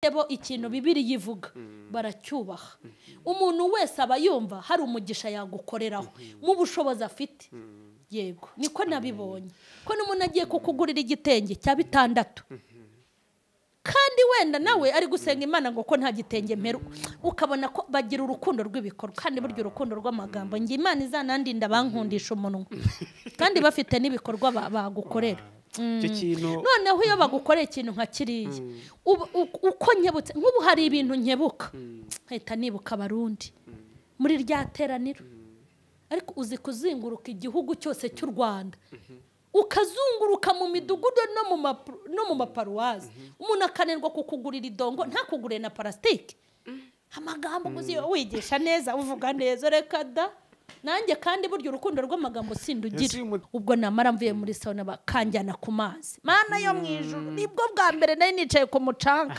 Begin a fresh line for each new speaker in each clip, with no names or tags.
Bo ikintu Bibiri yivuga baracyubaha. Umuntu wese aba yumva hari umugisha yagukoreraho mu bushobozi afite. Yego, niko nabibonye ko n'umuntu agiye kukugurira igitenge cya 6 kandi wenda nawe ari gusenga Imana ngo ko nta gitenge mperu, ukabona ko bagira urukundo rw'ibikorwa kandi buryo urukundo rw'amagambo. Ngi Imana izanandinda bankundisha umunwa kandi bafite n'ibikorwa bagukorera. Noneho iyo bagukoreye ikintu nka kiriya uko nkebutse, nk'ubu hari ibintu nkebuka nkahita nibuka Abarundi muri rya teraniro. Ariko uzi kuzinguruka igihugu cyose cy'u Rwanda, ukazunguruka mu midugudu no mu maparuwazi, umuntu akanenwa kukugurira idongo ntakugure na parasitike. Amagambo uzi wigisha neza uvuga neza, reka da. Nanjye kandi buryo urukundo rw'amagambo sindugira. Ubwo namara mvuye muri sauna bakanjyana ku mazi, Mana yo mu ijuru, nibwo bwa mbere nari nicaye ku mucanga.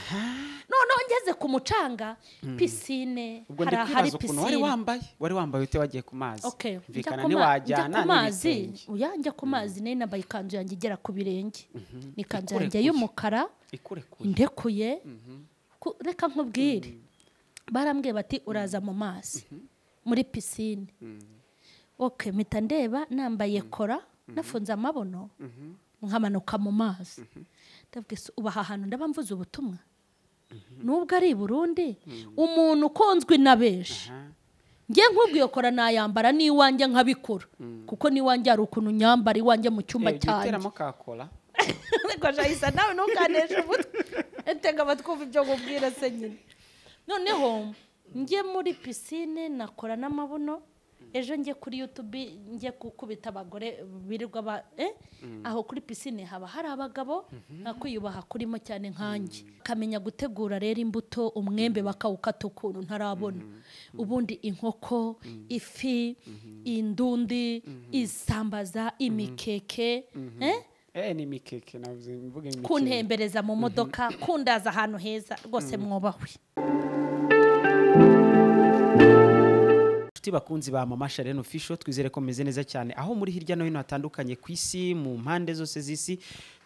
Noneho ngeze ku mucanga pisine, hari pisine.
Wari wambaye ute wagiye ku mazi?
Mvikana ntiwajyana n'ibitenge. Oya, njya ku mazi nari nambaye ikanzu yanjye igera ku birenge, ni ikanzu yanjye y'umukara indekuye. Reka nkubwire, barambwiye bati uraza mu mazi muri pisine. Okay, mpita ndeba nambaye kora nafunze amabono nkamanuka mu mazi. Ndavuga uba aha hantu ndaba mvuze ubutumwa nubwo ari Burundi, umuntu ukunzwe na benshi. Ngiye nkubwiye kora nayambara niwanjye nkabikora, kuko niwanjye ari ukuntu nyambara iwanjye mu cyumba cyanjye.
Uteramo kakora.
Ariko jayisa nawe ntukanesha umutwe, entega batwumva ibyo nkubwira se nyine. Noneho njye muri pisine nakora n'amabuno. Ejo njye kuri YouTube njye gukubita abagore birirwa aho kuri pisine haba hari abagabo nakwiyubaha kurimo cyane nkanjye. Kamenya gutegura rero imbuto, umwembe bakawukata ukuntu ntarabona, ubundi inkoko, ifi, indundi, isambaza, imikeke,
ni imikeke navuze mvuge imikeke,
kuntembereza mu modoka, kundaza ahantu heza rwose mwubahwe.
Bakunzi ba Mama Charlene Official, twizere ko meze neza cyane aho muri hirya no hino hatandukanye ku isi, mu mpande zose z'isi.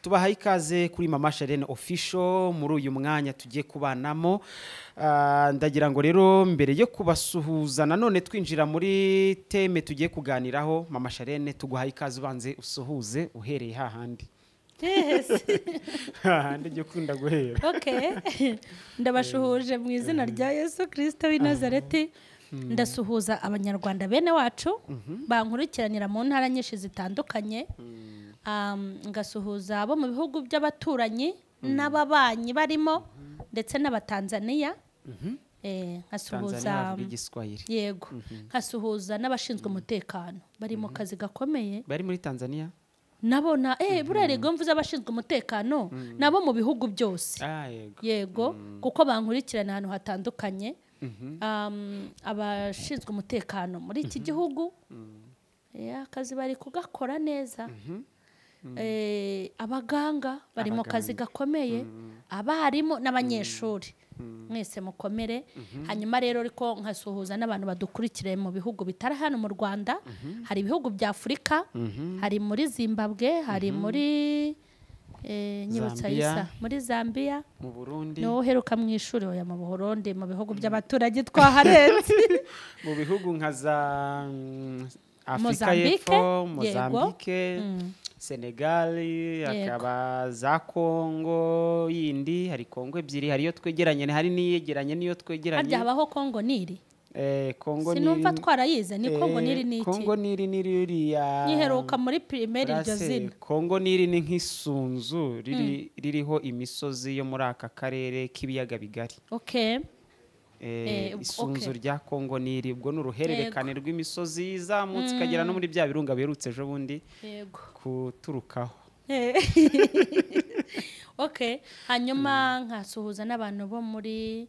Tubahaye ikaze kuri Mama Charlene Official muri uyu mwanya tugiye kubanamo. Ndagira ngo rero mbere yo kubasuhuza nanone twinjira muri teme tugiye kuganiraho, Mama Charlene tuguhaye ikaze, ubanze usuhuze uhereye hahandi.
Yes.
Hahandi jyo kunda guhera.
Okay. Ndabashuhuje mu izina rya Yesu Kristo w'i Nazareti. Ndasuhuza abanyarwanda bene wacu bankurikiranira mu ntara nyinshi zitandukanye. Ngasuhuza abo mu bihugu by'abaturanyi n'ababanyi barimo ndetse n'abatanzania. Nkasuhuza yego, nkasuhuza n'abashinzwe umutekano bari mu kazi gakomeye
bari muri Tanzania.
Nabona burerego mvuze abashinzwe umutekano nabo mu bihugu byose. Yego, kuko bankurikirana ahantu hatandukanye. Abashinzwe umutekano muri iki gihugu akazi bari kugakora neza. Abaganga bari mu kazi gakomeye, abarimu n'abanyeshuri mwese mukomere. Hanyuma rero ariko nkasuhuza n'abantu badukurikire mu bihugu bitari hano mu Rwanda. Hari ibihugu bya Afurika, hari muri Zimbabwe, hari muri nyibutsa isa muri Zambia,
mu Burundi,
no heruka mu ishuri oya mu Burundi, mu bihugu by'abaturage twaharenze,
mu bihugu nka za Afrika y'Epfo, Mozambique, Senegal, akaba za Kongo yindi. Hari Kongo ebyiri, hari iyo twegeranye, hari niyegeranye niyo twegeranye.
Harya habaho Kongo Nili?
Kongo Nili
sinumva twarayize. Ni Kongo Nili ni iki?
Kongo Nili ni ririya
nyiheruka muri primaire iryo zina.
Kongo Nili ni nk'isunzu ririho imisozi yo muri aka karere k'ibiyaga bigari.
Okay.
Isunzu rya Kongo Nili ubwo n'uruhererekane rw'imisozi izamutse ikagera no muri bya birunga biherutse ejo bundi kuturukaho.
Okay. Hanyuma nkasuhuza n'abantu bo muri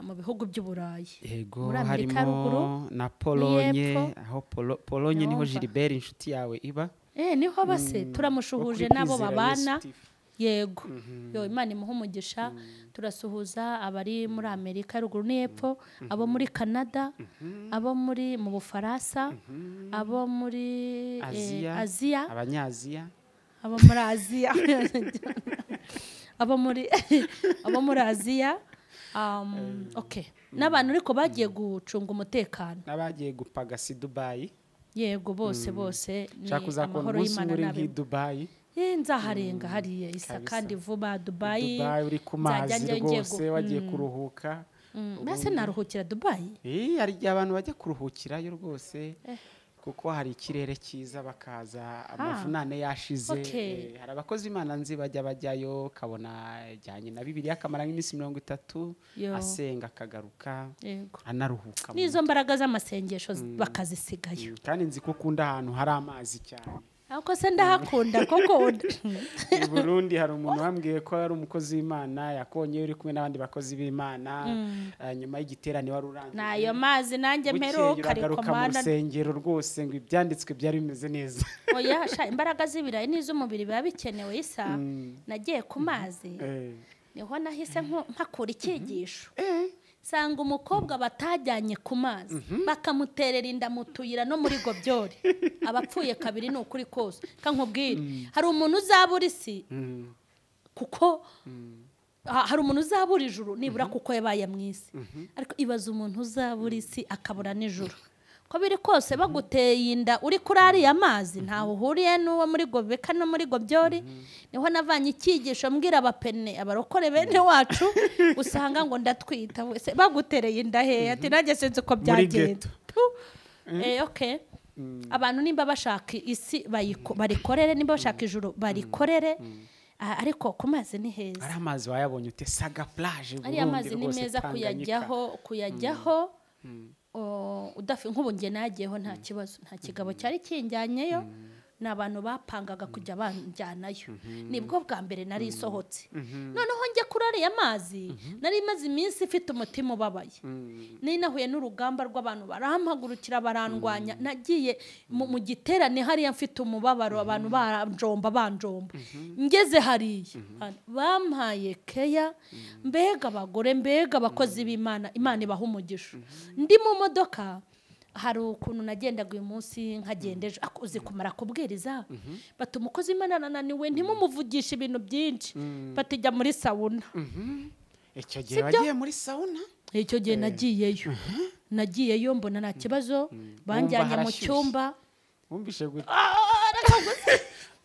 mu bihugu by'Uburayi.
Yego, harimo na Polonye, aho Polonye niho Gilbert inshuti yawe iba.
Niho base turamushuhuje nabo babana. Yego. Yo Imana imuhe umugisha. Turasuhuza abari muri Amerika ruguru n'epfo, abo muri Canada, abo muri mu Bufaransa, abo muri Aziya,
abanyaziya,
abo muri Aziya. Abo muri Aziya, okay, n'abantu ariko bagiye gucunga umutekano,
n'abagiye gupagasi Dubai.
Yego, bose bose ni amahoro y'Imana
nabe Dubai.
Nzaharenga hariya isa kandi vuba Dubai.
Dubai uri ku mazi rwose, wagiye kuruhuka.
Mbese naruhukira Dubai?
Hari abantu bajya kuruhukirayo rwose, kuko hari ikirere cyiza, bakaza amavunane yashize. Hari abakozi Imana nzi bajya bajyayo, kabona jyanye na Bibiliya akamara nk'iminsi 30 asenga akagaruka anaruhuka.
N'izo mbaraga z'amasengesho bakazisigayo.
Kandi nzi ko ukunda ahantu hari amazi cyane.
Ako se ndahakunda koko.
I Burundi hari umuntu wambwiye ko ari umukozi w'Imana, yakonye uri kumwe n'abandi bakozi b'Imana, nyuma y'igiterane wari urangiye.
Nayo mazi nanjye mperuka ariko
mana mu rusengero rwose ngo ibyanditswe byari bimeze neza.
Oya sha, imbaraga z'ibirayi n'iz'umubiri biba bikenewe isa. Nagiye ku mazi niho nahise mpakura icyigisho. Sanga umukobwa batajyanye ku mazi bakamuterera inda mu tuyira no muri gobyori, abapfuye kabiri ni ukuri kose. Kankubwire, hari umuntu uzabura isi kuko hari umuntu uzabura ijuru nibura kuko yabaye mu isi, ariko ibaza umuntu uzabura isi akabura n'ijuru. Ko biri kose baguteye inda uri kuri ariya mazi ntaho uhuriye n'uwo muri gobeka no muri gobyori. Niho navanye icyigisho mbwira abapene abarokore bene wacu, usanga ngo ndatwita wese bagutereye inda he, ati nanjye sinzi uko byagenda. Okay, abantu nimba bashaka isi barikorere, nimba bashaka ijuru barikorere, ariko ku mazi ni heza.
Ari amazi wayabonye ute? Saga plage Burundi.
Ari amazi ni meza kuyajyaho udafi. Nk'ubu nge nagiyeho nta kibazo, nta kigabo cyari kinjyanyeyo, ni abantu bapangaga kujya banjyanayo. Nibwo bwa mbere nari isohotse. Noneho njye kuri ariya mazi nari maze iminsi ifite umutima ubabaye, nari nahuye n'urugamba rw'abantu barampagurukira barandwanya. Nagiye mu giterane hariya mfite umubabaro, abantu baranjomba banjomba. Ngeze hariya bampaye keya, mbega abagore, mbega abakozi b'Imana, Imana ibaha umugisha. Ndi mu modoka hari ukuntu nagendaga uyu munsi nkagenda ejo, uzi kumara kubwiriza bati umukozi Imana ananiwe ntimumuvugishe ibintu byinshi, batijya muri sauna.
Icyo gihe wagiye muri sauna?
Icyo gihe nagiyeyo, nagiyeyo mbona nta kibazo, banjyanye mu cyumba.
Wumvishe gute?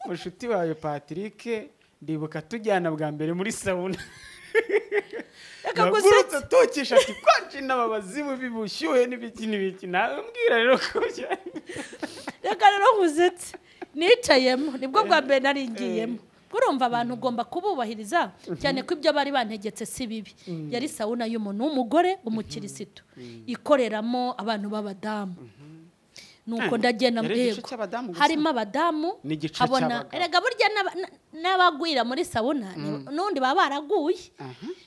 Mushuti wawe Patrick ndibuka tujyana bwa mbere muri sauna. Nagurutse tokesha ati kwanje n'ababazimu bibushyuhe n'ibiki n'ibiki, nawe mbwira rero ko
reka rero nkuzetse nicayemo, nibwo bwa mbere nari ngiyemo. Urumva abantu ugomba kububahiriza cyane ko ibyo bari bantegetse si bibi. Yari sauna y'umuntu w'umugore umukirisitu ikoreramo abantu b'abadamu. Nuko ndagenda mbego harimo abadamu abona erega burya n'abagwira muri sauna n'undi baba baraguye,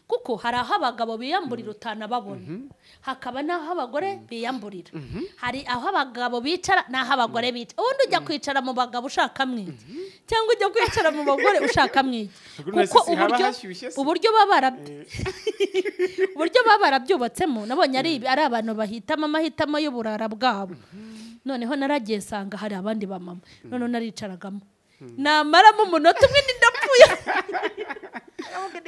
kuko hari aho abagabo biyamburira utanababona, hakaba n'aho abagore biyamburira, hari aho abagabo bicara n'aho abagore bicara. Ubundi ujya kwicara mu bagabo ushaka mwiki, cyangwa ujya kwicara mu bagore ushaka mwiki, kuko uburyo baba barabyubatsemo nabonye ari abantu bahitamo amahitamo y'uburara bwabo. Noneho naragiye nsanga hari abandi ba mama, noneho naricaragamo namaramo umunota umwe ndapfuye.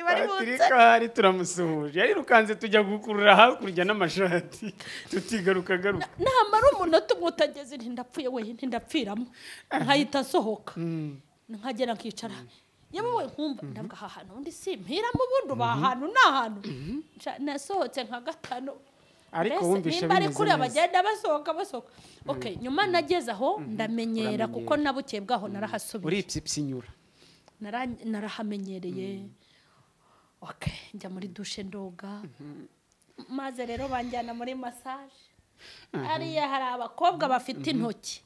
Patrick hari turamusuhuje, yarirukanze tujya gukurura hakurya n'amashati tutigaruka garuka.
Namara umunota umwe utageze ndapfuye we ndapfiramo, nkahita nsohoka nkagera nkicara. Yewe nkumva ndavuga aha hantu undi simpiramo, ubundi ba hantu n'ahantu nasohotse nka gatanu.
Ariko wumvishe bimeze
neza bagenda basohoka basohoka. Okay, nyuma nageze aho ndamenyera kuko nabukeye bwaho narahasubiye.
Uripsipsinyura.
Narahamenyereye. Okay, njya muri douche ndoga. Maze rero banjyana muri massage. Ariya hari abakobwa bafite intoki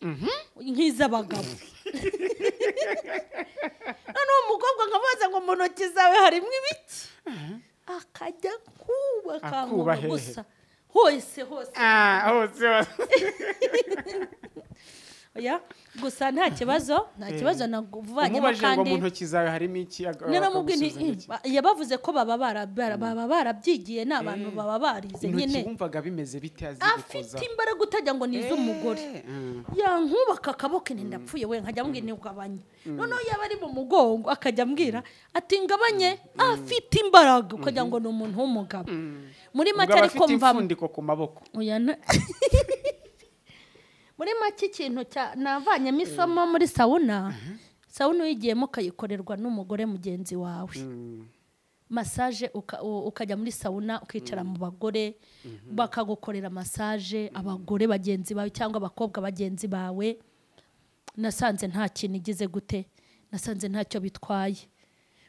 nk'iz'abagabo. None umukobwa nkabaza ngo mu ntoki zawe harimo ibiki? Akajya kuba gusa. Hose hose.
Hose.
Oya, gusa nta kibazo, nta kibazo navanyemo.
Kandi mu ntoki zawe harimo iki?
Naramubwiye, yabavuze ko baba barabyigiye, ni abantu baba barize nyine.
Wumvaga bimeze bite
azigukoza? Afite imbaraga utajya ngo ni iz'umugore. Yankubaka akaboko nti ndapfuye we, nkajya ambwira ntugabanye. Noneho yaba ari mu mugongo akajya ambwira ati ngabanye, afite imbaraga ukajya ngo ni umuntu w'umugabo. Muri make ariko
mva imfundiko ku maboko.
Muri make ikintu navanyemo isomo muri sauna, sauna uyigiyemo ukayikorerwa n'umugore mugenzi wawe. Massage ukajya muri sauna ukicara mu bagore bakagukorera massage, abagore bagenzi bawe cyangwa abakobwa bagenzi bawe. Nasanze nta kintu igize gute, nasanze ntacyo bitwaye,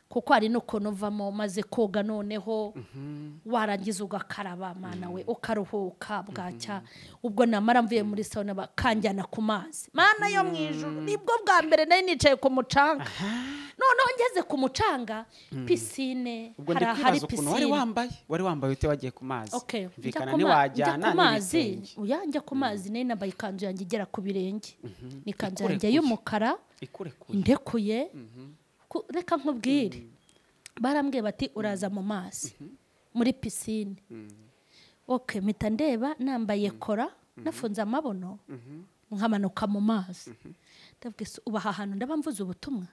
kuko hari n'ukuntu uvamo maze koga noneho warangiza ugakaraba mana we ukaruhuka bwacya. Ubwo namara mvuye muri sauna bakanjyana ku mazi, mana yo mu ijuru, nibwo bwa mbere nari nicaye ku mucanga. Noneho ngeze ku mucanga piscine, hari piscine.
Wari wambaye ute wagiye ku mazi? Mvikana ni wajyana
n'ibitenge. Oya, njya ku mazi nari nambaye ikanzu yanjye igera ku birenge, ni ikanzu yanjye y'umukara ndekuye. Reka nkubwire, barambwiye bati uraza mu mazi muri piscine. Okay, mpita ndeba nambaye kora nafunze amabono nkamanuka mu mazi. Ndavuga uba aha hantu ndaba mvuze ubutumwa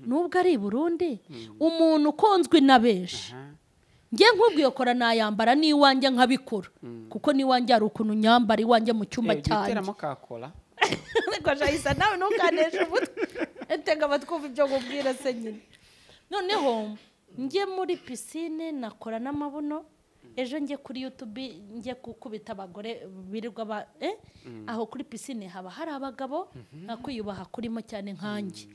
nubwo ari i Burundi, umuntu ukunzwe na benshi. Nge nkubwiye kora nayambara n'iwanjye nkabikora, kuko n'iwanjye hari ukuntu nyambara iwanjye mu cyumba cyanjye.
Uteramo kakora.
Ariko jahisa nawe ntukaneshe umutwe, etega batwumva ibyo nkubwira se nyine. Noneho njye muri piscine nakora n'amabuno, ejo njye kuri YouTube njye gukubita abagore birirwa aho kuri piscine haba hari abagabo nka kwiyubaha kurimo cyane nkanjye.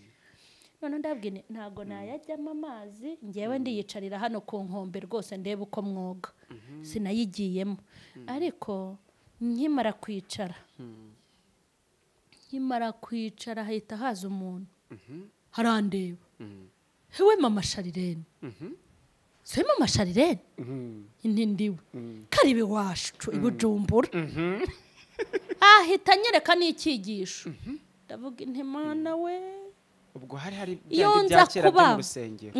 None ndabwine ntago nayajyamo amazi, ngewe ndiyicarira hano ku nkombe rwose ndebe uko mwoga. Sinayigiyemo, ariko nkimara kwicara hahita haza umuntu harandeba. Hewe mama Sharirene, se mama Sharirene intindiwe karibe wacu ibujumbura. Ahita nyereka n'icyigisho, ndavuga intimana we.
Ubwo hari bya kera byo mu rusengero.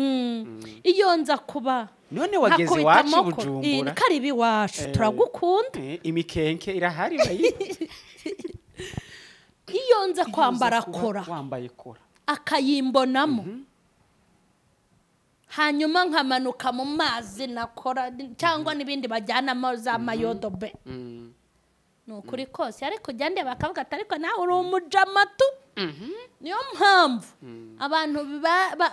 Iyo nza kuba
none wageze iwacu Bujumbura,
karibe iwacu turagukunda,
imikenke irahari bayi.
Iyo nza kwambara kora,
wambaye kora
akayimbonamo, hanyuma nkamanuka mu mazi nakora cyangwa n'ibindi bajyanamo za mayodobe. Ni ukuri kose, ariko jya ndeba bakavuga ati ariko nawe uri umujamatu. Niyo mpamvu abantu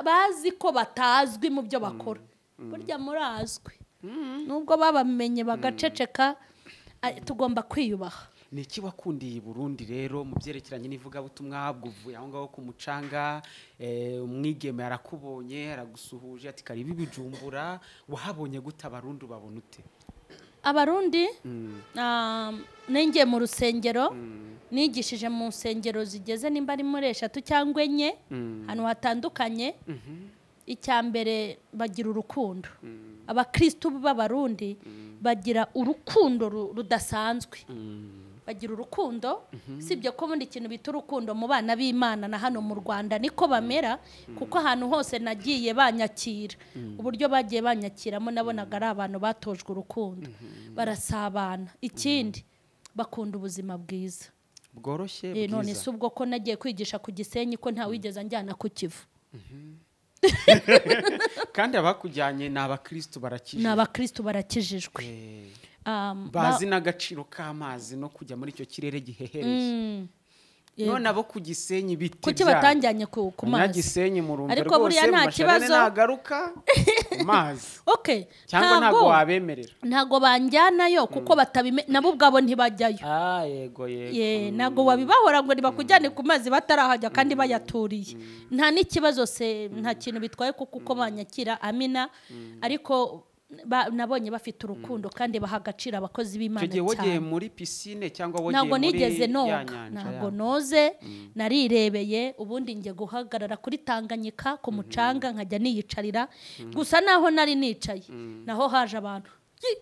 bazi ko batazwi mu byo bakora, burya murazwi nubwo babamenye bagaceceka. Tugomba kwiyubaha.
Ni iki wakundiye i Burundi rero mu byerekeranye n'ivugabutumwa? Bwuvuye aho ngaho ku mucanga, umwigeme arakubonye aragusuhuje ati karibu Ibijumbura, wahabonye gute? Abarundi babona ute?
Abarundi ninjye mu rusengero, nigishije mu nsengero zigeze nimba ari muri 3 cyangwa 4 ahantu hatandukanye. Icya mbere bagira urukundo. Abakristo b'Abarundi bagira urukundo rudasanzwe. Bagira urukundo, sibyo ko bundi ikintu bita urukundo mu bana b'Imana na hano mu Rwanda niko bamera, kuko ahantu hose nagiye banyakira, uburyo bagiye banyakiramo nabonaga ari abantu batojwe urukundo, barasabana. Ikindi bakunda ubuzima bwiza
bworoshye bwiza.
None se ubwo ko nagiye kwigisha ku Gisenyi ko nta wigeze anjyana ku Kivu?
Kandi abakujyanye ni abakristo barakijijwe.
Ni abakristo barakijijwe.
Bazi n'agaciro k'amazi no kujya muri icyo kirere gihehereye. None abo ku Gisenyi biti
byabo kuki batanjyanye ku mazi?
Nyagisenyi mu rumbe rwose, buriya nta kibazo nagaruka mazi.
Okay,
cyangwa ntago wabemerera?
Ntago banjyanayo kuko batabime, nabo ubwabo ntibajyayo.
Yego yego.
Ntago wabibahora ngo nibakujyane ku mazi batarahajya kandi bayaturiye. Nta n'ikibazo se, nta kintu bitwaye kuko uko banyakira amina, ariko nabonye bafite urukundo kandi baha agaciro abakozi b'Imana cyane.
Wogeye muri piscine cyangwa wogeye muri
nigeze noga, ntabwo noze, narirebeye. Ubundi njye guhagarara kuri Tanganyika ku mucanga nkajya niyicarira gusa, naho nari nicaye naho haje abantu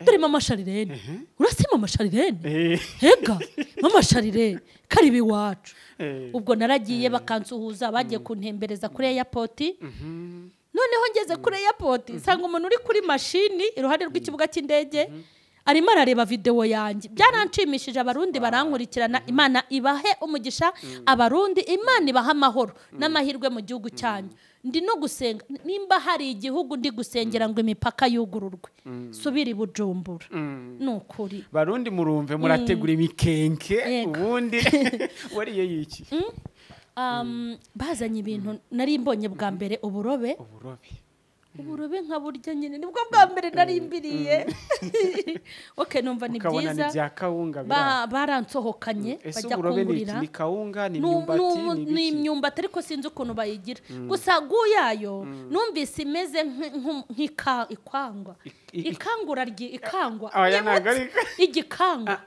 Dore mama Sharirene, urasi mama Sharirene, hega mama Sharirene karibi iwacu. Ubwo naragiye bakansuhuza, bagiye kuntembereza kuri airport. Noneho ngeze kuri airport nsanga umuntu uri kuri mashini iruhande rw'ikibuga cy'indege arimo arareba video yanjye. Byaranshimishije, Abarundi barankurikirana. Imana ibahe umugisha Abarundi, Imana ibahe amahoro n'amahirwe mu gihugu cyanyu. Ndi no gusenga, nimba hari igihugu ndi gusengera ngo imipaka yugururwe, subira i Bujumbura. Nukuri
Barundi murumve, murategura imikenke. Ubundi wariye yiki?
Bazanye ibintu nari mbonye bwa mbere, uburobe. Uburobe nka burya nyine nibwo bwa mbere nari mbiriye. Okay, numva ni byiza. Baransohokanye bajya kungurira.
Ni kawunga, ni imyumbati,
ni imyumbati, ariko sinzi ukuntu bayigira. Gusa guyayo numvise imeze nk'ika ikwangwa. Ikangura ikangwa. Igikangwa.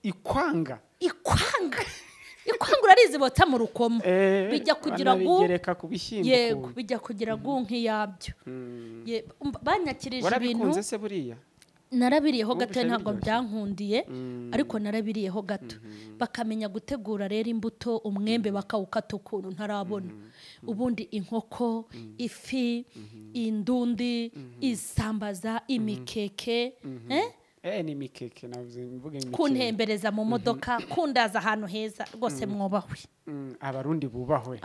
Ikwanga.
Ikwanga. Ikwangura rizibotsa mu rukomo. Bijya kugira ngo
bigereka ku bishyimbo.
Yego, bijya kugira ngo nk'iyabyo. Banyakirije ibintu.
Warabikunze se buriya?
Narabiriyeho gato, ntabwo byankundiye, ariko narabiriyeho gato. Bakamenya gutegura rero imbuto, umwembe bakawukata ukuntu ntarabona. Ubundi inkoko, ifi, indundi, isambaza, imikeke,
ni mikeke navuze mvuge imikeke.
Kuntembereza mu modoka, kundaza ahantu heza rwose mwubahwe.
Abarundi bubahwe.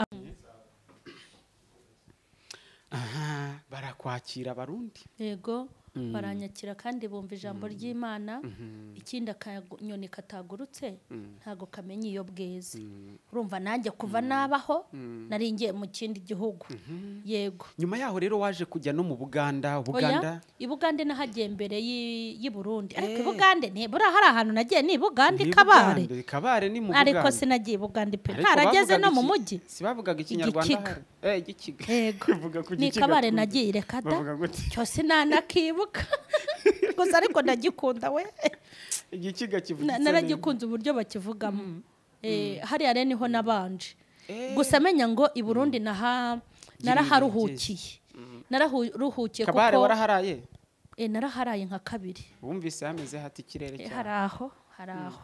Aha, barakwakira Abarundi.
Yego, baranyakira kandi bumva ijambo ry'Imana. Ikindi akanyoni katagurutse ntago kamenya iyo bweze. Urumva nanjye kuva nabaho nari ngiye mu kindi gihugu. Yego.
Nyuma yaho rero waje kujya no mu Buganda. Buganda,
i Bugande nahagiye mbere y'i Burundi. Ariko i Bugande ntibura hari ahantu nagiye, ni Bugande Kabare.
Kabare ni mu Bugande.
Ariko sinagiye Bugande pe. Ntarageze no mu mujyi.
Si bavugaga ikinyarwanda hari. Igikiga.
Yego. Ni Kabare nagiye reka da. Cyose nanakibuka. Gusa ariko ndagikunda we.
Igikiga kivugitse.
Naragikunze uburyo bakivugamo. Hariya rero niho nabanje. Gusa menya ngo i Burundi naraharuhukiye. Nararuhukiye kuko
Kabare waraharaye?
Naraharaye nka kabiri.
Wumvise hameze hati ikirere cyane.
Haraho, haraho.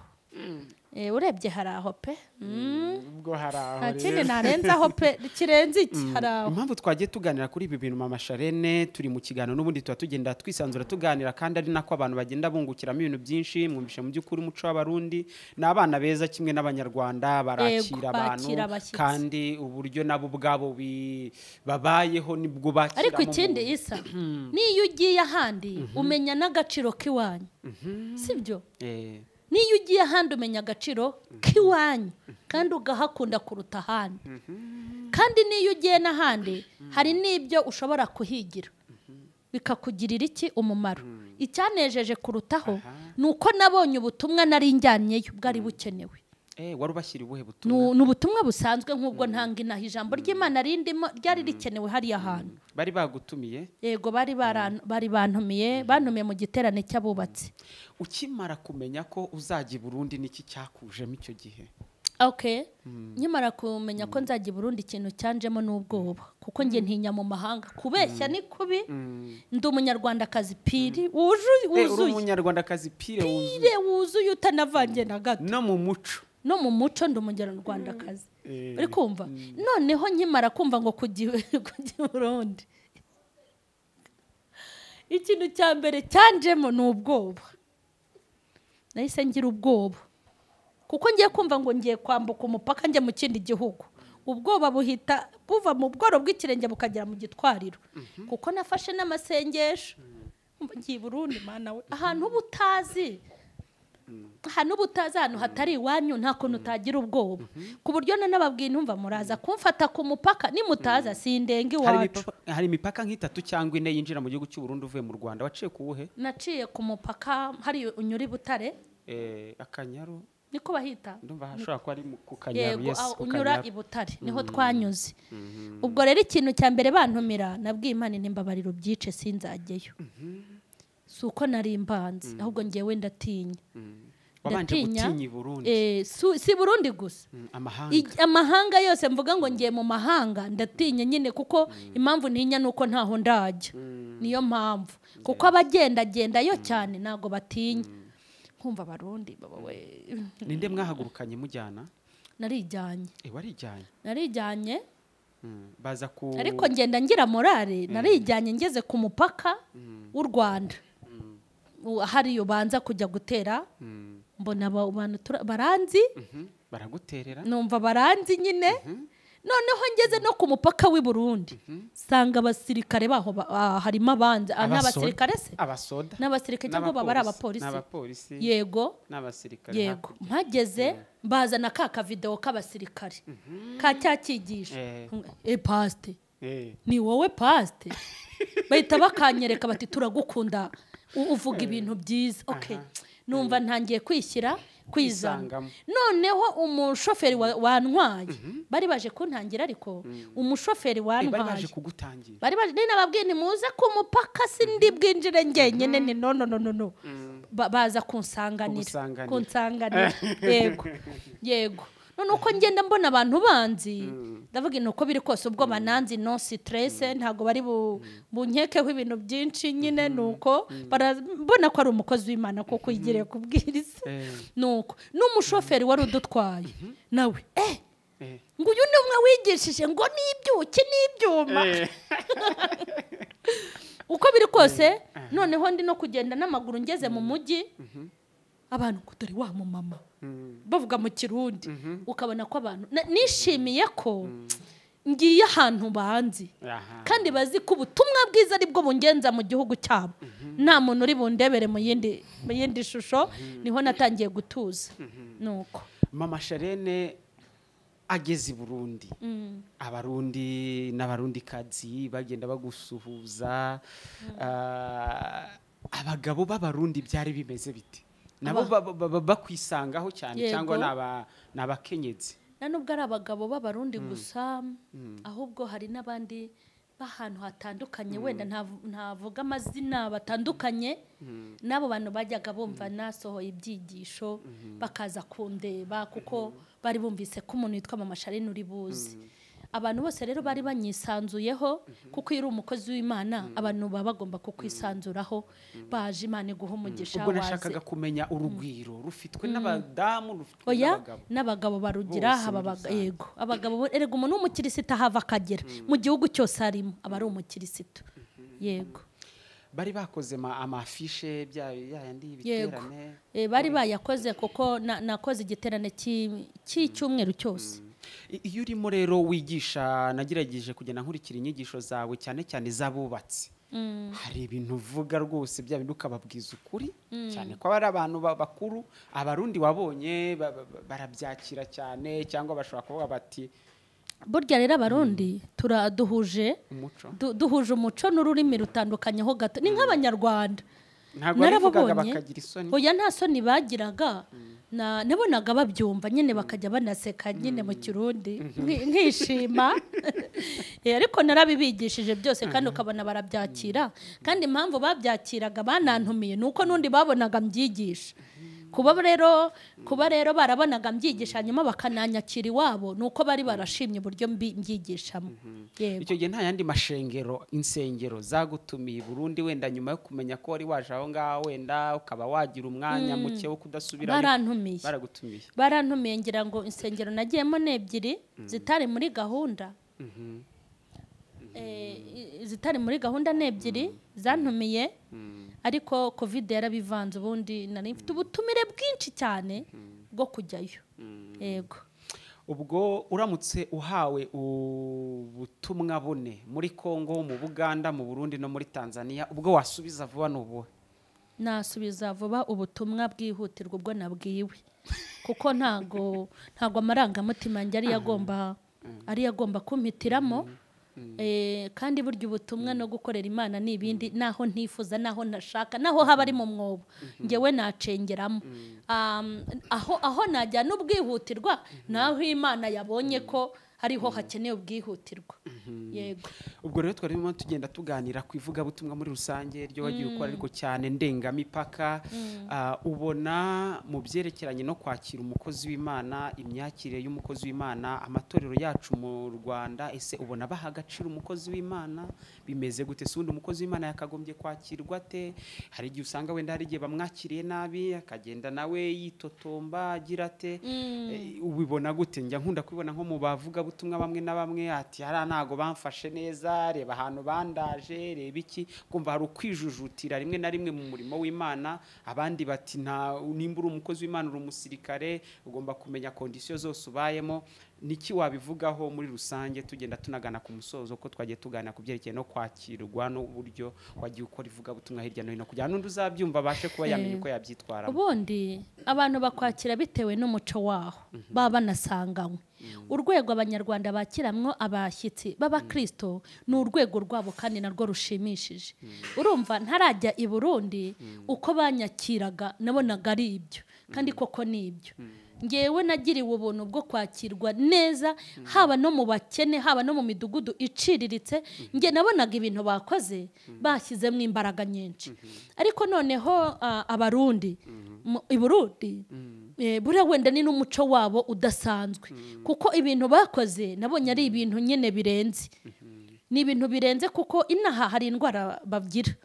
Urebye haraho pe.
Ubwo haraho rero.
Nta kindi narenzaho pe, kirenze iki haraho.
Impamvu twagiye tuganira kuri ibi bintu mama Sharene, turi mu kiganiro n'ubundi tuba tugenda twisanzura tuganira, kandi ari nako abantu bagenda bungukiramo ibintu byinshi. Mwumvishe mu by'ukuri umuco w'Abarundi ni abana beza kimwe n'Abanyarwanda, barakira abantu kandi uburyo nabo ubwabo babayeho nibwo bakira.
Ariko ikindi isa niyo ugiye ahandi umenya n'agaciro k'iwanyu. Sibyo? Niyo ugiye ahandi umenya agaciro k'iwanyu kandi ugahakunda kuruta ahandi. Kandi niyo ugiye n'ahandi hari n'ibyo ushobora kuhigira bikakugirira iki umumaro. Icyanejeje kurutaho ni uko nabonye ubutumwa nari njyanyeyo bwari bukenewe.
Wari ubashyira ubuhe butumwa?
Ni ubutumwa busanzwe nk'ubwo ntanga inaha ijambo ry'Imana rindimo ryari rikenewe hariya hantu.
Bari bagutumiye?
Yego, bari bantumiye, bantumiye mu giterane cy'abubatsi.
Ukimara kumenya ko uzajya i Burundi niki cyakujemo icyo gihe?
Okay. Nkimara kumenya ko nzajya i Burundi ikintu cyanjemo n'ubwoba, kuko nge ntinya mu mahanga. Kubeshya ni kubi. Ndi umunyarwandakazi piri wuzuye.
Uri umunyarwandakazi pire wuzuye.
Pire wuzuye utanavange na gato.
No mu muco.
No mu muco ndi umunyarwandakazi. Uri kumva? Noneho nkimara kumva ngo kujya i Burundi, ikintu cya mbere cyanjemo ni ubwoba. Nahise ngira ubwoba kuko ngiye kumva ngo ngiye kwambuka umupaka njye mu kindi gihugu. Ubwoba buhita buva mu bworo bw'ikirenge bukagera mu gitwariro. Kuko nafashe n'amasengesho. Ngiye i Burundi mana we, ahantu ubutazi, ahantu ubutazi, ahantu hatari iwanyu nta kuntu utagira ubwoba. Ku buryo nanababwiye ntumva muraza kumfata ku mupaka nimutaza sindenga iwacu.
Hari imipaka nk'itatu cyangwa ine yinjira mu gihugu cy'u Burundi uvuye mu Rwanda. Waciye ku wuhe?
Naciye ku mupaka hari unyura i Butare.
Akanyaru
niko bahita?
Ndumva hashobora kuba ari ku Kanyaru.
Yes, unyura i Butare niho twanyuze. Ubwo rero ikintu cya mbere bantumira nabwiye Imana ntimbabarira ubyice sinzajyeyo. Si uko nari mbanze, ahubwo ngewe ndatinya.
Wabanje gutinya i Burundi?
Si Burundi gusa, amahanga yose. Mvuga ngo ngiye mu mahanga ndatinya nyine, kuko impamvu ntinya nuko ntaho ndajya, niyo mpamvu, kuko abagendagendayo cyane ntabwo batinya. Nkumva Abarundi babawe.
Ninde mwahagurukanye mujyana?
Narijyanye.
Warijyanye?
Narijyanye.
Baza ku
Ariko ngenda ngira morale. Narijyanye, ngeze ku mupaka w'u Rwanda hariyo banza kujya gutera, mbona abantu baranzi.
Baraguterera?
Numva baranzi nyine. Noneho ngeze no ku mupaka w'i Burundi, sanga abasirikare baho harimo abanza n'abasirikare se
abasoda
n'abasirikare cyangwa baba ari abapolisi.
N'abapolisi.
Yego.
N'abasirikare.
Yego. Mpageze bazana ka kavideo k'abasirikare ka cyakigisha, pasite ni wowe pasite? Bahita bakanyereka bati turagukunda, uvuga ibintu byiza. Okay, numva ntangiye kwishyira kwizana. Noneho umushoferi wantwaye, bari baje kuntangira, ariko umushoferi wantwaye
bari baje kugutangira,
bari baje nababwiye ni muze ku mupaka sindi bwinjire ngenyene, ni no no no no, baza kunsanganira. Yego yego. None uko ngenda mbona abantu banzi, ndavuga inuko biri kose ubwo bananzi no stress, ntago bari bunkekeho ibintu byinshi nyine, nuko barabona ko ari umukozi w'Imana koko yigiriye kubwiriza. Nuko n'umushoferi wari udutwaye nawe ngo uyu ni umwe wigishije ngo n'ibyuki n'ibyuma. Uko biri kose noneho ndi no kugenda n'amaguru ngeze mu mujyi, abantu ngo dore wa mumama bavuga mu Kirundi, ukabona ko abantu nishimiye ko ngiye ahantu banzi kandi bazi ko ubutumwa bwiza ari bwo bungenza mu gihugu cyabo, nta muntu uri bundebere mu yindi shusho. Niho natangiye gutuza. Nuko
Mama Charlene ageze i Burundi, Abarundi n'abarundi kazi bagenda bagusuhuza, abagabo b'Abarundi byari bimeze bite? Nabo bakwisangaho cyane cyangwa n'abakenyezi?
Na nubwo ari abagabo b'Abarundi gusa, ahubwo hari n'abandi b'ahantu hatandukanye, wenda ntavuga amazina, batandukanye n'abo bantu bajyaga bumva nasohoye ibyigisho bakaza kundeba, kuko bari bumvise ko umuntu witwa Mama Charlene uri buzi. Abantu bose rero bari banyisanzuyeho, kuko iyo uri umukozi w'Imana abantu baba bagomba kukwisanzuraho, baje Imana iguha umugisha.
Ubwo nashakaga kumenya urugwiro rufitwe n'abadamu, rufitwe n'abagabo.
N'abagabo barugira, yego abagabo. Erega umuntu w'umukirisita hava akagera mu gihugu cyose arimo aba ari umukirisito. Yego.
Bari bakoze amafishe bya yandi ibiterane?
Bari bayakoze, kuko nakoze igiterane cy'icyumweru cyose.
Iyo urimo rero wigisha, nagerageje kugenda nkurikira inyigisho zawe cyane cyane z'abubatsi, hari ibintu uvuga rwose bya bintu ukababwiza ukuri, cyane ko ari abantu bakuru. Abarundi wabonye barabyakira cyane cyangwa bashobora kuvuga bati
burya rero Abarundi turaduhuje duhuje umuco n'ururimi rutandukanyeho gato, ni nk'Abanyarwanda.
Narababonye
oya nta soni bagiraga, nabonaga babyumva nyine bakajya banaseka nyine mu Kirundi nkishima. Ariko narabibigishije byose kandi ukabona barabyakira, kandi impamvu babyakiraga banantumiye nuko nundi babonaga mbyigisha. Kuba rero barabonaga mbyigisha hanyuma bakananyakira iwabo, nuko bari barashimye uburyo mbyigishamo.
Yego. Icyo gihe nta yandi mashengero, insengero zagutumiye Burundi wenda nyuma yo kumenya ko wari waje aho ngaho, wenda ukaba wagira umwanya muke wo kudasubirayo?
Barantumiye.
Baragutumiye.
Barantumiye, ngira ngo insengero nagiyemo n'ebyiri zitari muri gahunda. Zitari muri gahunda n'ebyiri zantumiye, ariko Covid yarabivanze. Ubundi nari mfite ubutumire bwinshi cyane bwo kujyayo. Yego.
Ubwo uramutse uhawe ubutumwa bune muri Kongo, mu Buganda, mu Burundi no muri Tanzania, ubwo wasubiza vuba n'ubuhe?
Nasubiza vuba ubutumwa bwihutirwa ubwo nabwiwe, kuko ntago amarangamutima njye ari yagomba kumpitiramo. Kandi burya ubutumwa no gukorera Imana ni ibindi, naho ntifuza, naho nashaka, naho haba ari mu mwobo ngewe nacengeramo, aho najya n'ubwihutirwa, naho Imana yabonye ko hariho hakeneye ubwihutirwa. Yego.
Ubwo rero twarimo tugenda tuganira ku ivugabutumwa muri rusange ryo wagiye ukora, ariko cyane ndengamipaka. Ubona mu byerekeranye no kwakira umukozi w'Imana, imyakire y'umukozi w'Imana, amatorero yacu mu Rwanda, ese ubona baha agaciro umukozi w'Imana bimeze gute? Se ubundi umukozi w'Imana yakagombye kwakirwa ate? Hari igihe usanga wenda hari igihe bamwakiriye nabi, akagenda nawe yitotomba agira ate? Ubibona gute? Njya nkunda kubibona nko mu bavugabutumwa bamwe na bamwe, ati hariya ntago bamfashe neza, reba ahantu bandaje, reba iki, kumva hari ukwijujutira rimwe na rimwe mu murimo w'Imana. Abandi bati nta, nimba uri umukozi w'Imana uri umusirikare, ugomba kumenya kondisiyo zose ubayemo. Niki wabivugaho muri rusange tugenda tunagana ku musozo, ko twagiye tuganira ku byerekeye no kwakirwa n'uburyo wagiye ukora ivugabutumwa hirya no hino, kugira ngo n'undi uzabyumva abashe kuba yamenya uko yabyitwaramo?
Ubundi abantu bakwakira bitewe n'umuco waho baba banasanganywe. Urwego abanyarwanda bakiramwo abashyitsi b'abakristo ni urwego rwabo kandi narwo rushimishije. Urumva ntarajya i Burundi uko banyakiraga nabonaga ari ibyo, kandi koko ni ibyo. Ngewe nagiriwe ubuntu bwo kwakirwa neza, haba no mu bakene, haba no mu midugudu iciriritse. Nge nabonaga ibintu bakoze bashyizemo imbaraga nyinshi. Ariko noneho abarundi i Burundi buriya wenda ni n'umuco wabo udasanzwe, kuko ibintu bakoze nabonye ari ibintu nyine birenze. Ni ibintu birenze kuko inaha hari indwara bagira.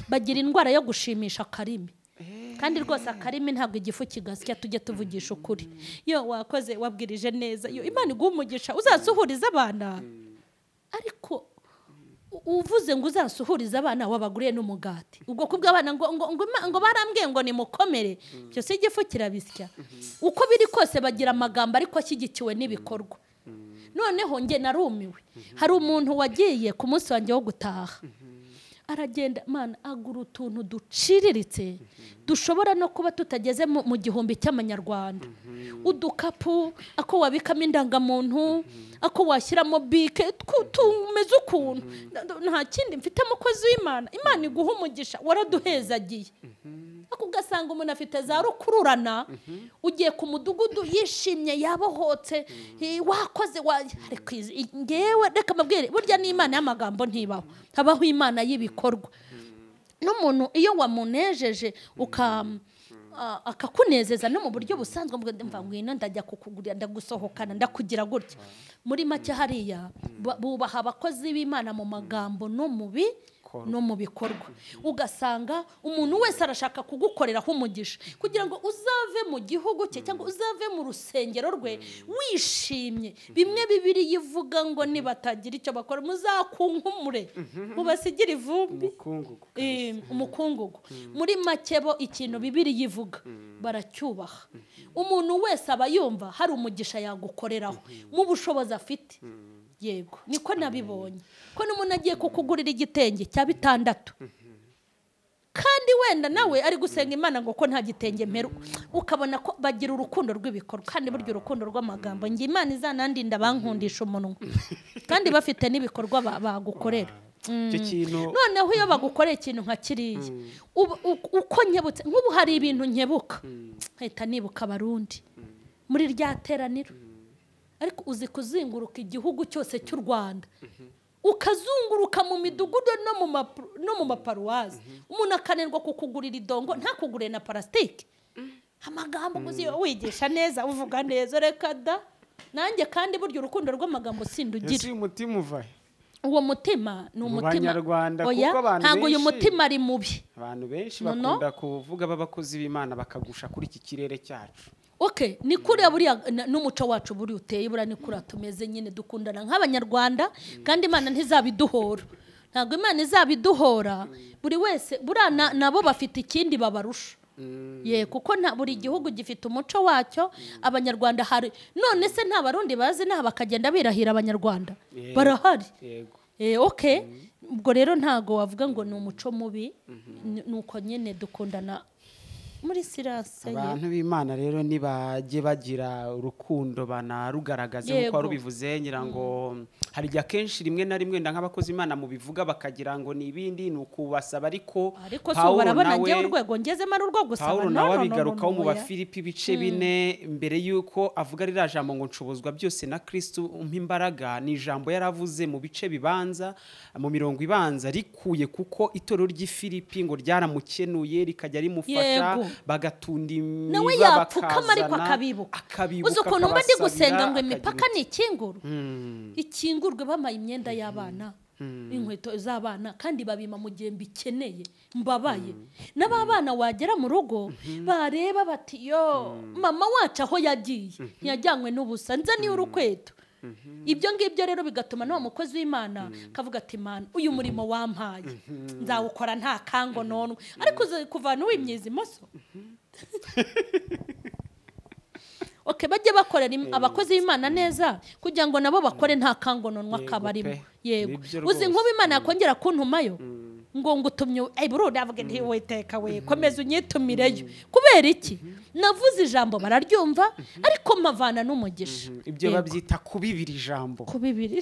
Bagira indwara yo gushimisha akarimi. Kandi rwose akarimi ntabwo igifu kigasya, tujye tuvugisha ukuri. Yo wakoze wabwirije neza, yo Imana iguhe umugisha, uzasuhuriza abana. Ariko uvuze ngo uzasuhuriza abana wabaguriye n'umugati, ubwo kubw'abana ngo ngo ngo, ngo barambwiye ngo nimukomere, byose igifu kirabisya. Uko biri kose bagira amagambo ariko ashyigikiwe n'ibikorwa. Noneho nge narumiwe. Hari umuntu wagiye ku munsi wanjye wo gutaha, aragenda mana agura utuntu duciriritse dushobora no kuba tutageze mu 1000 cy'amanyarwanda. Udukapu, ako wabikamo indangamuntu, ako washyiramo bike, tumeze ukuntu. Nta kindi mfite mukozi w'Imana, Imana iguha umugisha, waraduhezagiye. Ako ugasanga umuntu afite za rukururana, ugiye ku mudugudu yishimye, yabohotse, wakoze ariko ngewe reka mbabwire, burya n'Imana y'amagambo ntibaho, habaho Imana y'ibikorwa. N'umuntu iyo wamunejeje akakunezeza no mu buryo busanzwe, mva ngwino ndajya kukugurira, ndagusohokana, ndakugira gutya. Muri make hariya bubaha abakozi b'Imana mu magambo no mu no mu bikorwa. Ugasanga umuntu wese arashaka kugukoreraho umugisha kugira ngo uzave mu gihugu cye cyangwa uzave mu rusengero rwe wishimye. Bimwe Bibiliya ivuga ngo nibatagira icyo bakora muzakunkumure, mubasigire ivumbi, umukungugu. Muri make bo ikintu Bibiliya ivuga baracyubaha. Umuntu wese aba yumva hari umugisha yagukoreraho mu bushobozi afite. Yego, niko nabibonye. Ko n'umuntu agiye kukugurira igitenge cya 6, kandi wenda nawe ari gusenga Imana ngo ko nta gitenge mperu, ukabona ko bagira urukundo rw'ibikorwa. Kandi burya urukundo rw'amagambo, nge Imana izanandinda bankundisha umunwa, kandi bafite n'ibikorwa bagukorera. Noneho iyo bagukoreye ikintu nka kiriya, uko nkebutse, nk'ubu hari ibintu nkebuka nkahita nibuka Abarundi muri rya teraniro. Ariko uzi kuzenguruka igihugu cyose cy'u Rwanda, ukazunguruka mu midugudu no mu maparuwasi, umuntu akanenwa kukugurira idongo ntakugure na parasitike. Amagambo uzi wigisha neza, uvuga neza, reka da. Nanjye kandi burya urukundo rw'amagambo sindugira.
Ese umutima uva he?
Uwo mutima ni umutima
Abanyarwanda, kuko abantu
ntabwo uyu mutima ari mubi.
Abantu benshi bakunda kuvuga b'abakozi b'Imana bakagusha kuri iki kirere cyacu.
Okay, ni kuriya buriya n'umuco wacu buri uteye, buriya ni kuriya tumeze nyine, dukundana nk'abanyarwanda, kandi Imana ntizabiduhora. Ntabwo Imana izabiduhora, buri wese buriya nabo bafite ikindi babarusha. Ye, kuko nta buri gihugu gifite umuco wacyo. Abanyarwanda hari, none se nta Barundi bazi naha bakagenda birahira abanyarwanda barahari. Okay, ubwo rero ntago wavuga ngo ni umuco mubi, nuko nyine dukundana muri silence.
Abantu b'Imana rero nibajye bagira urukundo banarugaragaze nkuko rubivuze, ngira ngo Hari igihe akenshi rimwe na rimwe nk'abakozi Imana mubivuga bakagira ngo ni ibindi, ni ukubasaba, ariko
Pawulo barabona ngewe urwego ngezemo ari urwo gusaba.
Pawulo nawe abigarukaho mu Bafilipi ibice 4 mbere yuko avuga ririya jambo ngo nshobozwa byose na Kristo umpa imbaraga. Ni ijambo yaravuze mu bice bibanza, mu mirongo ibanza rikuye, kuko itorero ry'i Filipi ngo ryaramukenuye rikajya rimufasha, bagatunda imiba,
nawe yapfukama ariko akabibuka. Uzi ukuntu mba ndi gusenga ngo imipaka ni ikinguru, ikingurwe, bamaye imyenda y'abana, inkweto z'abana, kandi babima mu gihe mbikeneye mbabaye. N'ababana wagera mu rugo bareba bati yo mama wacu aho yagiye ntiyajyanywe n'ubusa, nze niyo urukweto. Ibyo ngibyo rero bigatuma n'uwo mukozi w'Imana kavuga ati Mana uyu murimo wampaye nzawukora nta kango nonwe. Ariko kuvana uwimyiza imoso. Okay, bajye bakorera abakozi b'Imana neza kugira ngo nabo bakore nta kango nonwa kabarimo. Yego, uzi nkuba Imana yakongera kuntumayo ngo ngutumye ay Burundi, avuge nti witeka we komeza unyitumireyo. Kubera iki? Navuze ijambo bararyumva, ariko mavana n'umugisha.
Ibyo babyita kubibira ijambo.
Kubibira.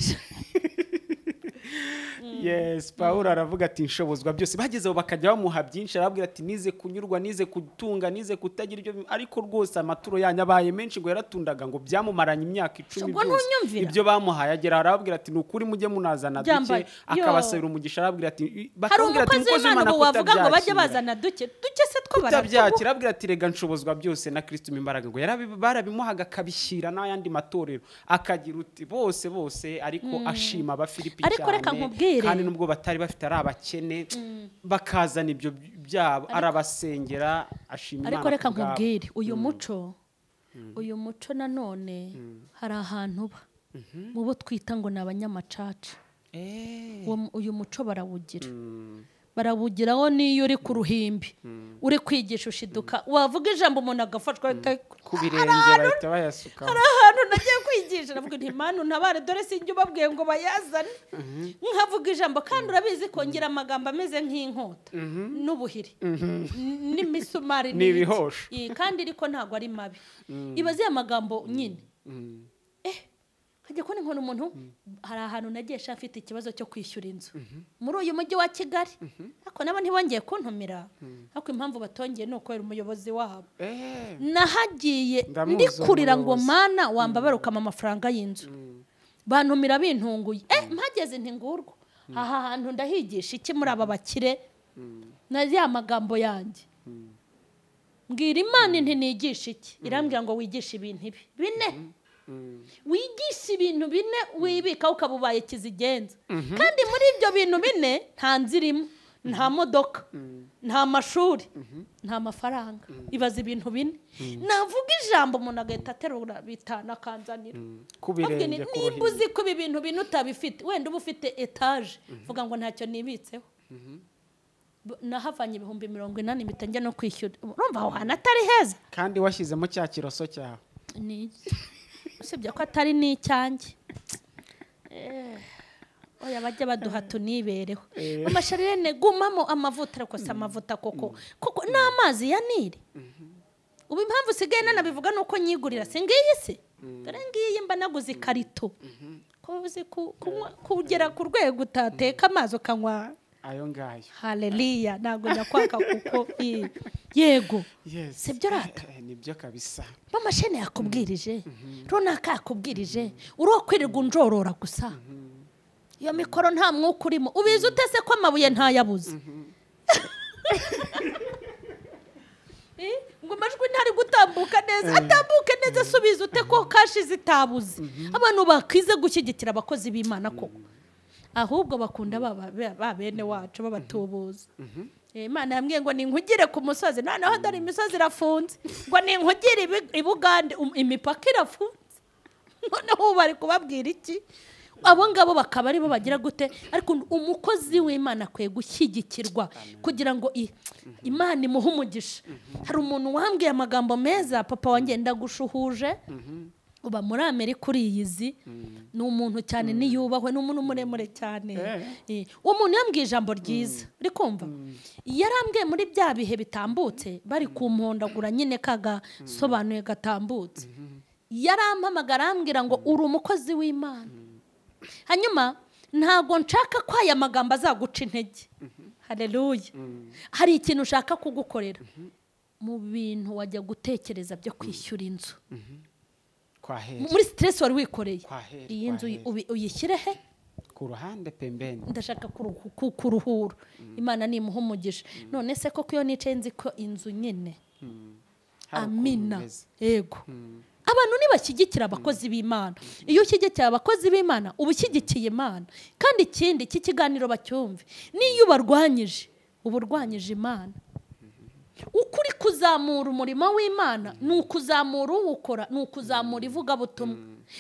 Yes, Pawulo aravuga ati nshobozwa byose. Bageze aho bakajya bamuha byinshi, arababwira ati nize kunyurwa, nize kutunga, nize kutagira ibyo, ariko rwose amaturo yanyu abaye menshi. Ngo yaratundaga, ngo byamumaranye imyaka 10 byose ibyo bamuhaye. Agera arababwira ati nukuri mujye munazana duke, akabasabira umugisha. Arababwira ati
bakabwira ati umukozi w'Imana wavuga ngo bajye bazana duke duke se two
baratabyakira. Arababwira ati rega nshobozwa byose na Kristo imbaraga. Ngo barabimuhaga akabishyira n'ayandi matorero, akagira uti bose bose, ariko ashima Abafilipi cyane, kandi nubwo batari bafite ari abakene bakazana ibyo byabo, arabasengera, ashima Imana.
Ariko reka nkubwire uyu muco, uyu muco nanone hari ahantu ba mu bo twita ngo ni abanyamacaca. Uyu muco barawugira, barawugiraho niyo uri ku ruhimbi uri kwigisha ushiduka wavuga ijambo umuntu agafashwa
ku birenge bahita bayasuka.
Hari ahantu nagiye kwigisha navuga nti Mana ntabare, dore sinjye ubabwiye ngo bayazane, nkavuga ijambo kandi urabizi kongera amagambo ameze nk'inkota n'ubuhiri n'imisumari
n'ibihosho,
kandi ariko ntago ari mabi. Ibaze amagambo nyine kajya kubona inkono umuntu. Hari ahantu nagiye afite ikibazo cyo kwishyura inzu muri uyu mujyi wa Kigali, ariko nabo ntibongeye kuntumira, ariko impamvu batongeye ni uko umuyobozi wabo. Nahagiye ndi kurira ngo Mana wambabara ukama amafaranga y'inzu, bantumira bintunguye. Mpageze nti ngurwo aha hantu ndahigisha iki muri aba bakire na ya magambo yanjye. Mbwira Imana nti nigisha iki, irambwira ngo wigishe ibintu ibi bine. Wigisha ibintu bine wibika ukabubaye kizigenza. Kandi muri ibyo bintu bine nta nzirimo, nta modoka, nta mashuri, nta mafaranga. Ibaza ibintu bine. Navuga ijambo umuntu agahita aterura bitana akanzanira. Nimba uzi ko ibi bintu bine utabifite, wenda uba ufite etaje, vuga ngo ntacyo nibitseho. Nahavanye 80,000 mpita njya no kwishyura. Urumva aho hantu atari heza,
kandi washyizemo cya kiroso cyawe.
Ni usibye ko atari n'icyanjye. Oya bajya baduha tunibereho. Amasharirene gumamo amavuta, ariko si amavuta koko koko n'amazi ya Nili. Ubu impamvu usigaye nanabivuga nuko nyigurira, singiyi se dore ngiyi mba naguze ikarito. Ko uzi kugera ku rwego utateka amazi ukanywa
ayo ngayo.
Haleluya, ntago nyakwaka kuko yego. Sibyo rata?
Nibyo kabisa.
Mama shene yakubwirije, runaka yakubwirije, uri kwirirwa unjorora gusa. Iyo mikoro nta mwuka urimo. Ubizi utese ko amabuye ntayabuze. Ngo amajwi ntari gutambuka neza, atambuke neza subiza ute ko kashi zitabuze. Abantu bakize gushyigikira abakozi b'Imana koko. Ahubwo bakunda ba bene wacu babatubuza. Imana yambwiye ngo ninkugire ku musozi, noneho dore imisozi irafunze, ngo ninkugire i Bugande imipaka irafunze. Noneho bari kubabwira iki? Abo ngabo bakaba aribo bagira gute? Ariko umukozi w'Imana akwiye gushyigikirwa kugira ngo Imana imuhe umugisha. Hari umuntu wambwiye amagambo meza, papa wanjye ndagushuhuje, uba muri Amerika uriyizi, ni umuntu cyane niyubahwe, ni umuntu muremure cyane. Uwo muntu yambwiye ijambo ryiza, uri kumva? Yarambwiye muri bya bihe bitambutse bari kumpondagura nyine kagasobanuye gatambutse, yarampamagara arambwira ngo uri umukozi w'Imana. Hanyuma ntago nshaka ko aya magambo azaguca intege. Haleluya. Hari ikintu ushaka kugukorera mu bintu wajya gutekereza byo kwishyura inzu. Muri stress wari wikoreye. Iyi nzu uyishyire he?
Ku ruhande pembeni.
Ndashaka kuruhura. Imana nimuha umugisha. None se koko iyo nicaye nzi ko inzu nyine. Amina. Yego. Abantu nibashyigikira abakozi b'Imana. Iyo ushyigikiye abakozi b'Imana uba ushyigikiye Imana. Kandi ikindi iki kiganiro bacyumve, niyo ubarwanyije uba urwanyije Imana. Ukuri kuzamura umurimo w'Imana ni ukuzamura uwukora, ni ukuzamura ivugabutumwa.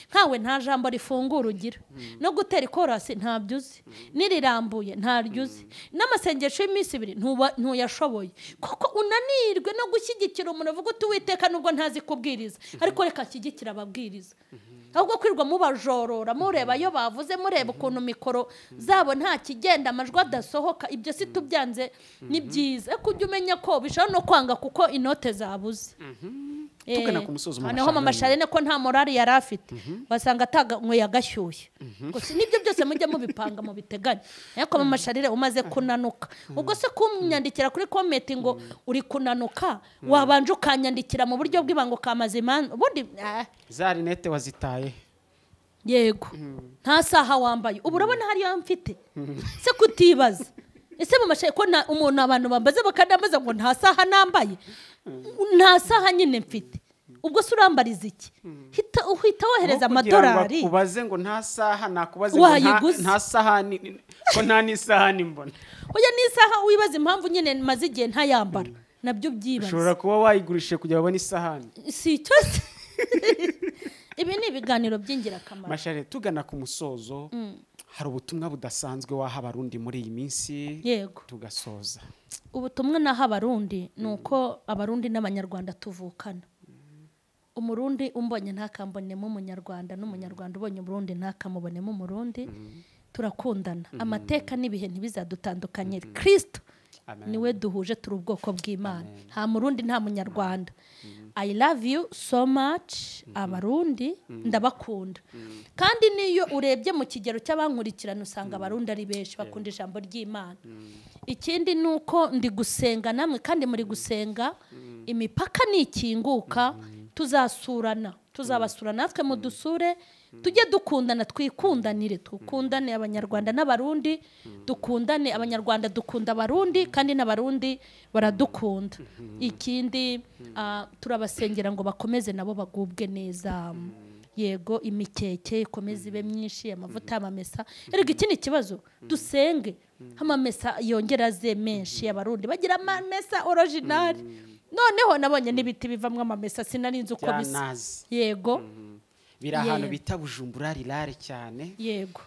Nkawe nta jambo rifungura ugira, no gutera ikorasi ntabyo uzi, n'irirambuye ntaryo uzi, n'amasengesho y'iminsi ibiri ntuyashoboye. Koko unanirwe no gushyigikira umuntu uvuga uti Uwiteka nubwo ntazi kubwiriza ariko reka ashyigikira ababwiriza. Ahubwo kwirwa mubajorora mureba iyo bavuze, mureba ukuntu mikoro zabo nta kigenda, amajwi adasohoka, ibyo si tubyanze ni byiza. Ariko ujye umenya ko bishobora no kwanga kuko inote zabuze.
Tugana ku musozo
mama Charlene. Mama Charlene ko nta morali yari afite, wasanga ataganyweye agashyushye. Gusa nibyo byose mujye mubipanga mubiteganye. Ariko mama Charlene umaze kunanuka, ubwo se kumnyandikira kuri comment ngo uri kunanuka, wabanje ukanyandikira mu buryo bw'ibango kamaze imana ubundi
za rinete wazitaye.
Yego. Nta saha wambaye. Ubu urabona hariyo mfite. Se kutibaza. Ese mama Charlene ko umuntu abantu bambaze bakadambaza ngo nta saha nambaye. Nta saha nyine mfite. Ubwo se urambariza iki? Hita uhita wohereza amadolari.
Kubaze ngo nta saha nakubaze ngo nta sahani ko nta n'isahani mbona.
Oya n'isaha wibaza impamvu nyine maze igihe ntayambara. Nabyo byibaza.
Ushobora kuba wayigurishije kugira babone isahani.
Si cyo. Ibi ni ibiganiro by'ingirakamaro.
Mashare tugana ku musozo. Hari ubutumwa budasanzwe waha Abarundi muri iyi minsi.
Yego.
Tugasoza.
Ubutumwa naha Abarundi nuko Abarundi n'Abanyarwanda tuvukana. Umurundi umbonye ntakambonemo Umunyarwanda, n'Umunyarwanda ubonye Umurundi ntakamubonemo Umurundi. Turakundana. Amateka n'ibihe ntibizadutandukanye. Kristo niwe duhuje, turi ubwoko bw'Imana. Nta Murundi nta Munyarwanda. I love you so much Abarundi, ndabakunda. Kandi niyo urebye mu kigero cy'abankurikirana usanga Abarundi ari benshi bakunda ijambo ry'Imana. Ikindi nuko ndi gusenga namwe kandi muri gusenga, imipaka nikinguka tuzasurana, tuzabasura natwe mudusure, tujye dukundana, twikundanire, tukundane Abanyarwanda n'Abarundi, dukundane Abanyarwanda dukunda Abarundi kandi n'Abarundi baradukunda. Ikindi turabasengera ngo bakomeze nabo bagubwe neza. Yego imikeke ikomeze ibe myinshi, amavuta y'amamesa. Erega iki ni ikibazo, dusenge amamesa yongera aze menshi. Abarundi bagira amamesa original. Noneho nabonye n'ibiti bivamwe amamesa sinarinze uko bisa. Yego.
Biri ahantu bita Bujumbura rirare cyane.
Yego.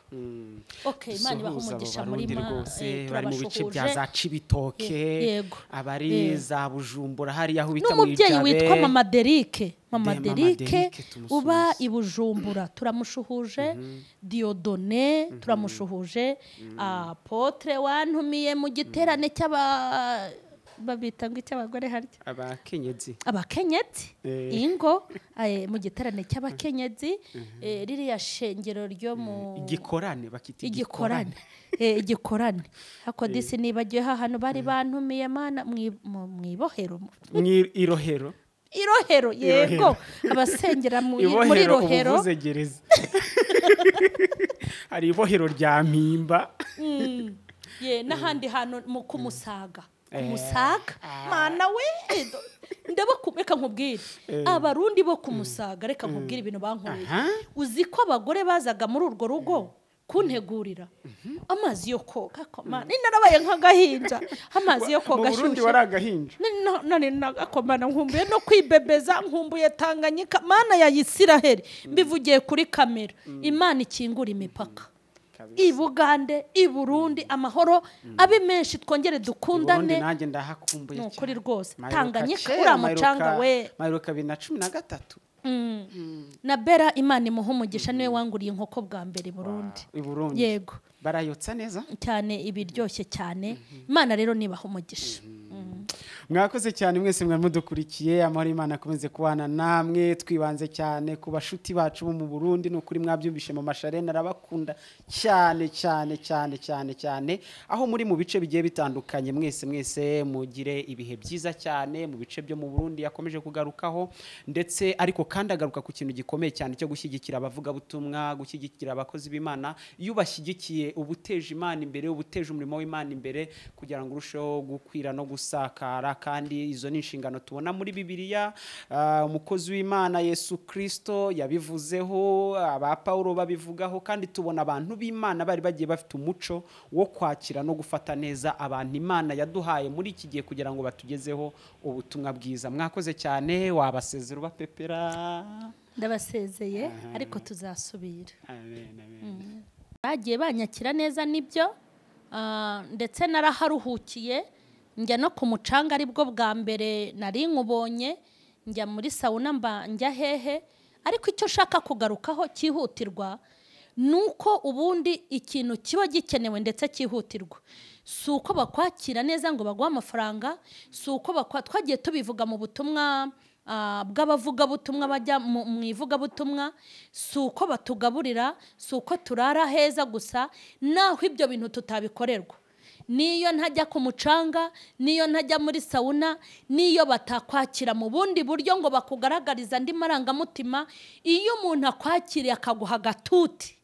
Okay, Imana ibahe umugisha muri
rwose bari mu bice bya za Cibitoke, abari za Bujumbura hari aho bita mu
Ijabe. N'umubyeyi witwa Mama Derike, Mama Derike uba i Bujumbura turamushuhuje. Diodone turamushuhuje. Apotre wantumiye mu giterane cy'aba babita ngo icy'abagore harya
abakenyezi,
abakenyezi ingo mu giterane cy'abakenyezi, ririya shengero ryo mu
igikorane bakita
igikorane, igikorane. Hako disi nibagiye hano bari bantumiye mana mwibohero,
mwirohero,
irohero. Yego, abasengera muri rohero.
Hari ibohero rya Mpimba.
Ye n'ahandi hantu mu kumusaga. Kumusaga mana we ndabakumeka nkubwire Abarundi bo kumusaga, reka nkubwire ibintu bankoreye. Uzi ko abagore bazaga muri urwo rugo kuntegurira amazi yo koga, mana narabaye nk'agahinja, amazi yo koga
ashyushye. Mu Burundi wari agahinja.
None nagakomana nkumbuye no kwibebeza, nkumbuye Tanganyika, mana ya Isiraheli. Mbivugiye kuri kamera. Imana ikingura imipaka. I Bugande, i Burundi, amahoro abe menshi, twongere dukundane.
Nanjye ndahakumbuye cyane.
Nukuri rwose. Tanganyika uriya mucanga we.
Maheruka 2013.
Na Bera Imana imuha umugisha, niwe wanguriye inkoko bwa mbere i Burundi.
I Burundi.
Yego.
Barayotsa neza
cyane, ibiryoshye cyane. Imana rero nibaha umugisha.
Mwakoze cyane mwese mwari mudukurikiye, amahoro y'Imana akomeze kubana namwe. Twibanze cyane ku bashuti bacu bo mu Burundi, ni ukuri mwabyumvishe Mama Charlene arabakunda cyane cyane cyane cyane cyane, aho muri mu bice bigiye bitandukanye. Mwese mwese mugire ibihe byiza cyane mu bice byo mu Burundi yakomeje kugarukaho, ndetse ariko kandi agaruka ku kintu gikomeye cyane cyo gushyigikira abavugabutumwa, gushyigikira abakozi b'Imana. Iyo ubashyigikiye uba uteje Imana imbere, uba uteje umurimo w'Imana imbere kugira ngo urusheho gukwira no gusakara. Kandi izo ni inshingano tubona muri Bibiliya. Umukozi w'Imana Yesu Kristo yabivuzeho, aba Paulo babivugaho, kandi tubona abantu b'Imana bari bagiye bafite umuco wo kwakira no gufata neza abantu Imana yaduhaye muri iki gihe kugira ngo batugezeho ubutumwa bwiza. Mwakoze cyane, wabasezera ubapepera.
Ndabasezeye, ariko tuzasubira.
Amen, amen.
Bagiye banyakira neza nibyo, ndetse naraharuhukiye, njya no ku mucanga, aribwo bwa mbere nari nkubonye, njya muri sauna, mba njya hehe. Ariko icyo nshaka kugarukaho cyihutirwa ni uko ubundi ikintu kiba gikenewe ndetse cyihutirwa si uko bakwakira neza ngo baguhe amafaranga, si uko twagiye tubivuga mu butumwa bw'abavugabutumwa bajya mu ivugabutumwa, si uko batugaburira, si uko turara heza gusa. Naho ibyo bintu tutabikorerwa, niyo ntajya ku mucanga, niyo ntajya muri sauna, niyo batakwakira mu bundi buryo ngo bakugaragariza andi marangamutima, iyo umuntu akwakiriye akaguha agatuti,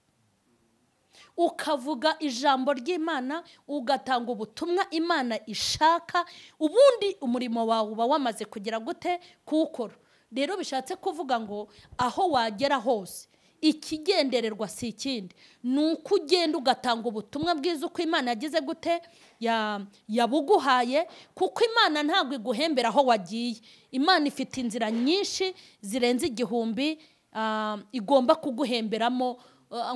ukavuga ijambo ry'Imana, ugatanga ubutumwa Imana ishaka, ubundi umurimo wawe uba wamaze kugira gute? Kuwukora. Rero bishatse kuvuga ngo aho wagera hose, ikigendererwa si ikindi, ni uko ugenda ugatanga ubutumwa bwiza uko Imana yagize gute? Yabuguhaye. Kuko Imana ntabwo iguhembera aho wagiye. Imana ifite inzira nyinshi zirenze 1000 igomba kuguhemberamo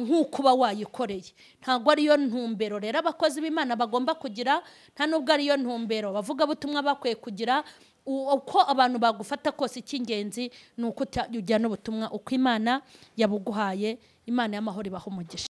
nk'uko uba wayikoreye. Ntabwo ariyo ntumbero rero abakozi b'Imana bagomba kugira, nta nubwo ariyo ntumbero abavugabutumwa bakwiye kugira. Uko abantu bagufata kose, icy'ingenzi ni uko ujyana ubutumwa uko Imana yabuguhaye. Imana y'amahoro ibaha umugisha.